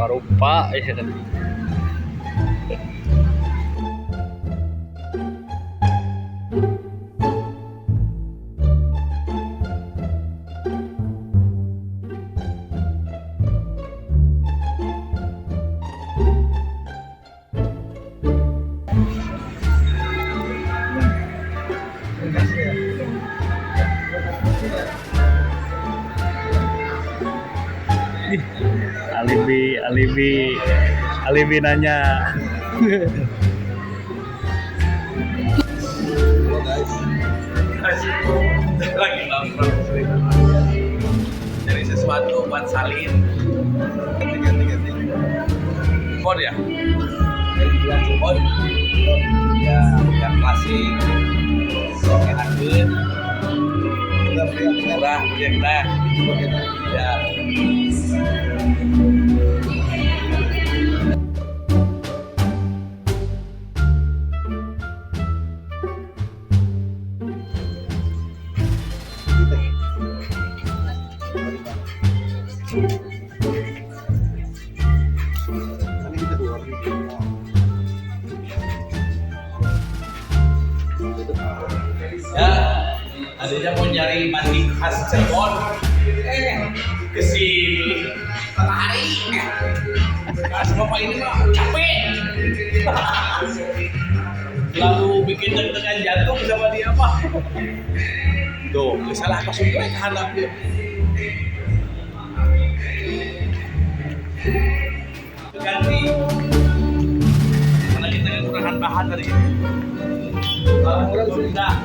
Rupa-rupa ya kan. Alibi, alibi, alibi nanya. Halo guys. Lagi nongkrong cari sesuatu buat salin. Tiga tiga tiga. Bon ya, bon ya, yang klasik, enakeun, Udah free. Murah ya kita ya. Ini kita dua ribu. Ya, adanya mau nyari batik khas Cirebon, kesini matahari. Khas bapak ini mah capek, lalu bikin deg-degan jantung sama dia mah. Tuh, salah masuk gue ke handap dia. Ganti, karena kita kekurangan bahan hari ini. Sudah.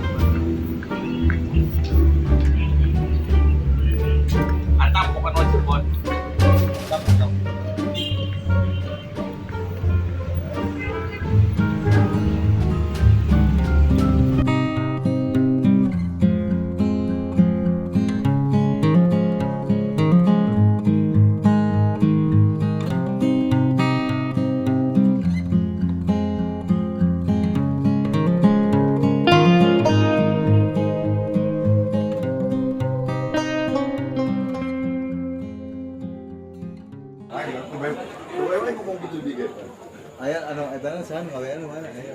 Mantap, bukan wajib bon. Mantap, mantap. Ngomong gitu juga. Aya anu eta san ngawean mana aya.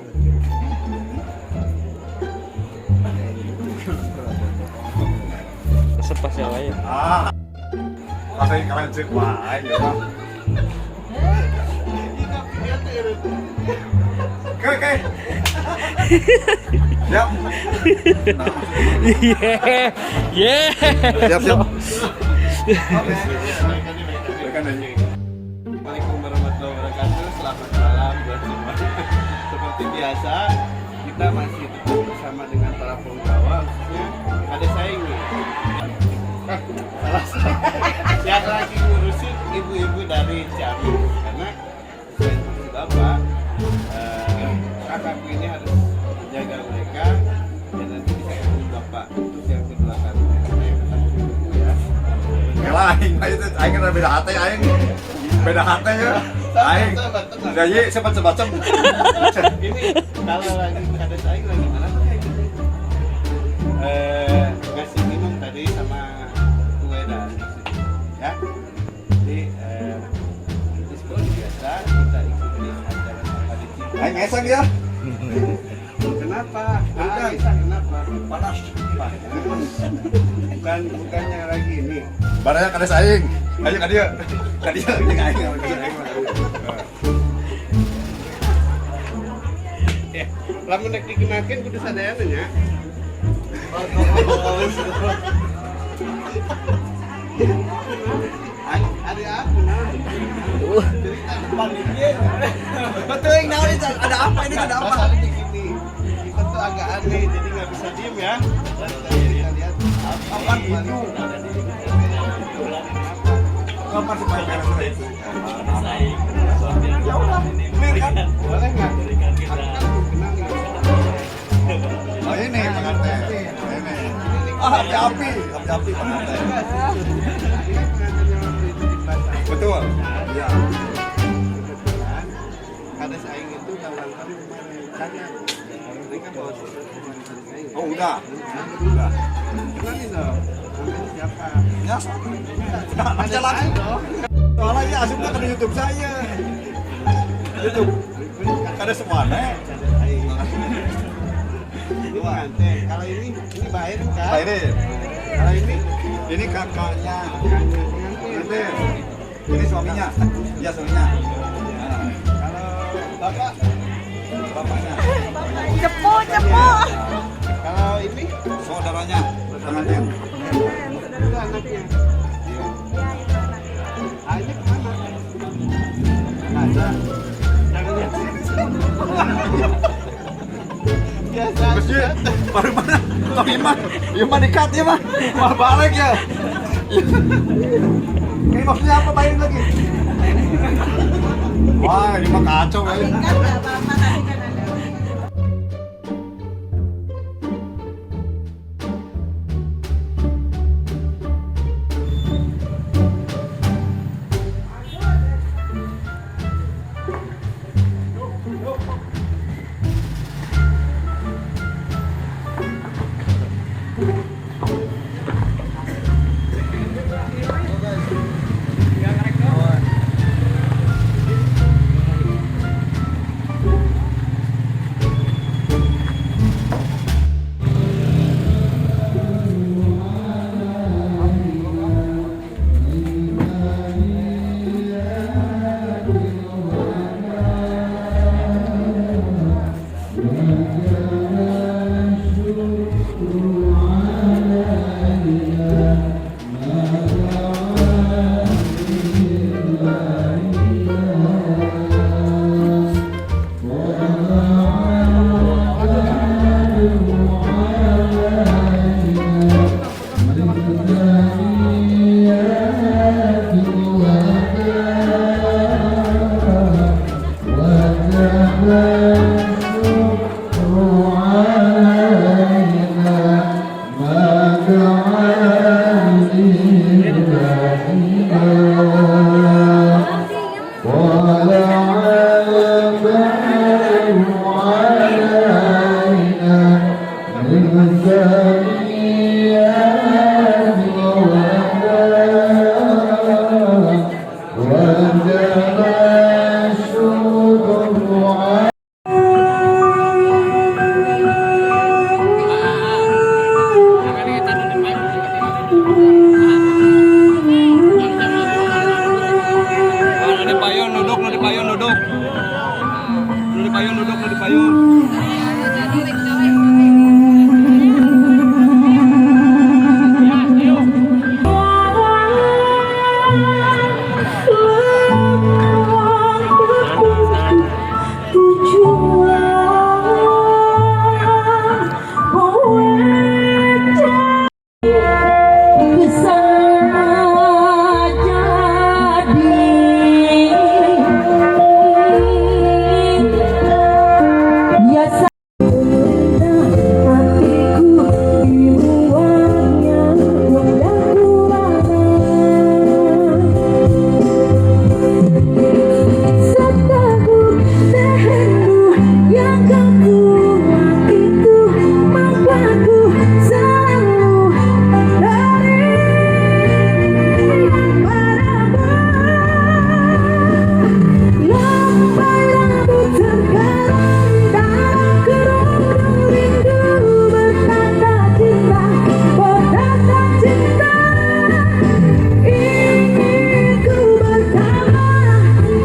Resep pasti lain. Ah. Rasanya kalian cek wae ya. Oke, oke. Siap. Yeah, yeah. Siap, siap. Oke. Assalamualaikum warahmatullahi wabarakatuh. Selamat malam buat semua. Seperti biasa, kita masih tetap bersama dengan para penggawa, khususnya ada saya ini. Salah salah. Yang lagi ngurusin ibu-ibu dari Ciamis, karena sesuai instruksi bapak, kakakku ini harus menjaga mereka dan nanti bisa ketemu bapak untuk yang kedua kalinya. Saya ketemu ibu ya. Kela aing mah itu aing kan beda hati aing. Beda hati ya. Aing. Jadi sempat-sempat. Ini kalau lagi ada saya lagi mana tuh kayak gitu, ngasih minum tadi sama kue dan ya. Jadi nanti seperti biasa kita ikuti acara Sapa di Cinta. Aing ngesang ya. Kenapa? Ah, bisa kenapa? Panas. Bukan, bukannya lagi ini. Barangnya kades aing. Ayo ka dieu. Ka dieu jeung aing. Kades aing. Ya, lamun rek dikenakeun kudu sadayana nya. Ada aku nah. Cerita Depan dikit. Betul yang naon itu ada apa ini, ada apa? Masalahnya gini, kita tuh agak aneh, jadi nggak bisa diem ya. Dari tadi kita lihat Apaan itu? Kapan sih pakai beres itu? Ya udah, clear kan? Boleh nggak? Aku kan belum kenal nih. Oh ini pengantin. Ini. Ah, api-api, api-api pengantin. Enggak sih. Ini kan pengantinnya waktu itu di pasar. Betul. Iya. Kebetulan kades aing itu udah ulang tahun kemarin. Karena mereka bawa sesuatu kemarin kades aing. Oh, udah. Udah. Kenalin dong. Namanya siapa? Ya, Kades jalan. aing dong. Soalnya ya asupnya ke YouTube saya. YouTube. Kada semuanya. Ini pengantin. Kalau ini Bair kan? Pak. Kalau ini ini kakaknya. pengantin. Pengantin. Ini suaminya. Ya suaminya. Nah, Kalau bapak, bapaknya. Cepu, cepu. Kalau ini Saudaranya. Pengantin. itu anaknya. Ah, ini kemana? Ada. Jangan lihat. Biasa. Terus ya, baru mana? Tong Iman, Iman dikat ya mah, malah balik ya. Ini maksudnya apa main lagi? Wah, ini mah kacau ya. Kan nggak apa-apa, tapi kan ada. Nu di payun duduk, nu di payun duduk. Nu di payun duduk, nu di payun. Bisa jadi ya hatiku dibuangnya dan Seteguk tehendu yang kau buat itu membuatku selalu lari padamu. Lambai rambut terkarang dalam kerudung rindu bertanda cinta, bertanda cinta. Ingin ku bersama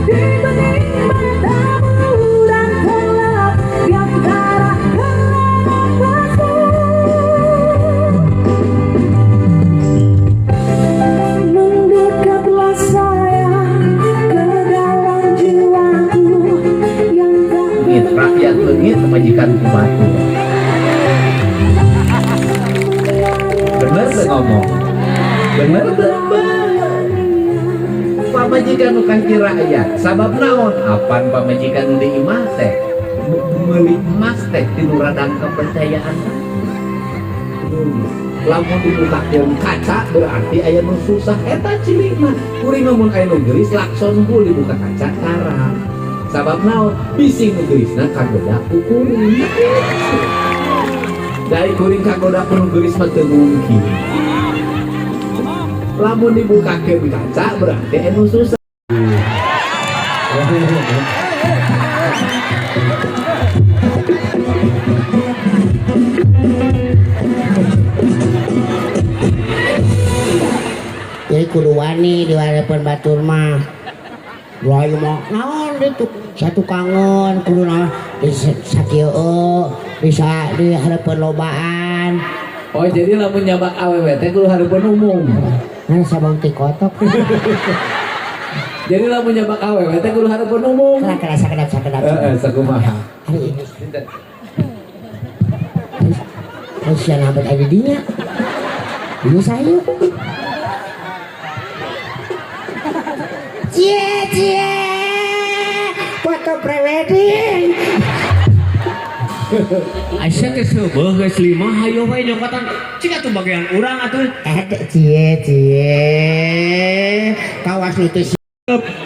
di bening matamu dan gelap di antara gelap nafasmu. Mendekatlah sayang ke dalam jiwaku yang tak Leungit, rakyat leungit, pamajikan ku batur. Bener tuh ngomong? Bener tuh? Bener. Pamajikan bukan ti rakyat. Sabab naon? Apan pamajikan nu di imah teh meuli emas teh tinu radang kepercayaan. Lamun dibukakeun kaca berarti aya nu susah, eta cilina. Kuring mun aya nu geulis lakson ku dibuka kaca tarang. Sabab naon? Bisi nu geulisna kagoda ku kuring. Dari kuring kagoda ku nu geulis mah teu mungkin. Lamun dibukakeun kaca berarti aya nu susah. Jadi kudu wani di hadapan batur mah. Lain mah naon itu satu kangen kudu naon di sakieu bisa di hadapan lobaan. Oh jadi lamun nyabak awewe teh kudu hareupeun umum. Nah sabang ti kotok. Jadi lamun nyabak awewe teh kudu hareupeun umum. Kira-kira sakedap sakedap. Heeh, sakumaha. Hari ini. Terus yang nabet ada dinya. Ieu sayu. Cie cie foto prewedding. Aisyah teh seubeuh geus lima hayo we nyokotan cik atuh bagian urang atuh. Cie cie kawas nu teu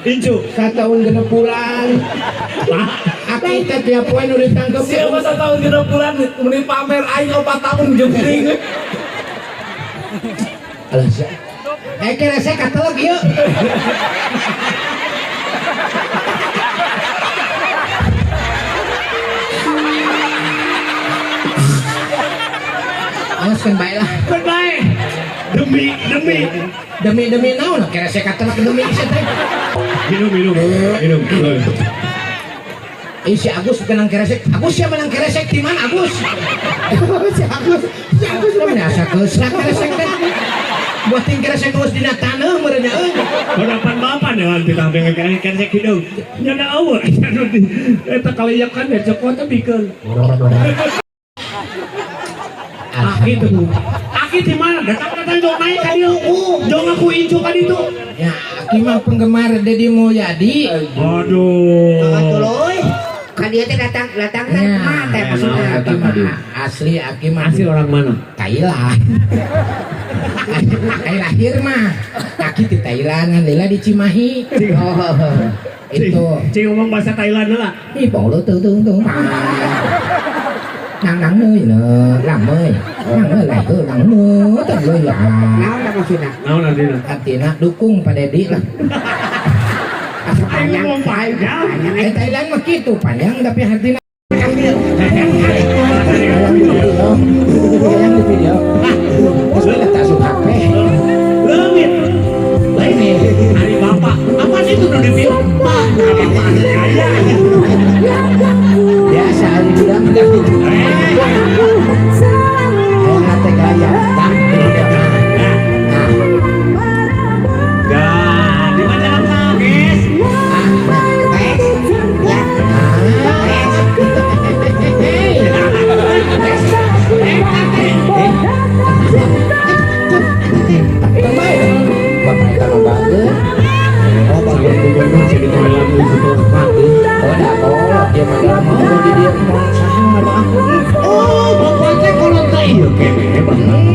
Incu Satahun genep bulan. Aku teh tiap poe nu ditangkep. Siapa satahun genep bulan meni pamer aing 4 tahun jempling. Alah sia. Kira saya kateleg ieu. Awas kan bae lah. Kan bae. Demi demi demi demi naon kira saya kateleg demi sia teh. Minum minum minum. Si Agus menang keresek. Agus siapa menang keresek di mana Agus? Si Agus, si Agus mana asa keusrak keresek teh. Buatin keresek geus dina taneuh meureun euy. Harapan bapak dengan kita pengen keresek hidung. Nya da eueuh anu di eta kalayakan ya cokot teh bikeun. Aki tuh. Aki di mana? Datang-datang jong naik ka dieu. Jong aku incu ka ditu. Ya, Aki mah penggemar Deddy Mulyadi. Aduh. Atuh ka dieu teh datang datang kan kumaha teh maksudna? Aki mah asli Aki mah asli orang mana? Thailand. Ai lahir mah Aki di Thailand ngan lila di Cimahi. Oh, itu. Cing ngomong bahasa Thailand lah. Ih, bolo tuh tuh tuh. Nang nang nơi nè, làm ơi, nang ơi lại hơ nang nơ, tận lơi ya. Naon da maksudna? Naon artina? Artina dukung Pak Dedi lah. Asa panjang. Ngomong panjang. Eh Thailand mah gitu panjang tapi artina. Yang di video. Terus kita tak suka HP. Leungit. Lain hari bapak. Apa sih itu di video? Pak, bapak kaya. Biasa hari bilang udah gitu. Ayo hati gaya. Tang, nah. Nah, di mana letak, guys? Tes. Ya. Tes. Bapak kalau bagus. Oh, bagus gubernur jadi Thailand itu. Oh, dah kolot dia mah dalam mau di dia mau saha mah aku. Oh, bapak teh kolot teh ieu kene, Bapak.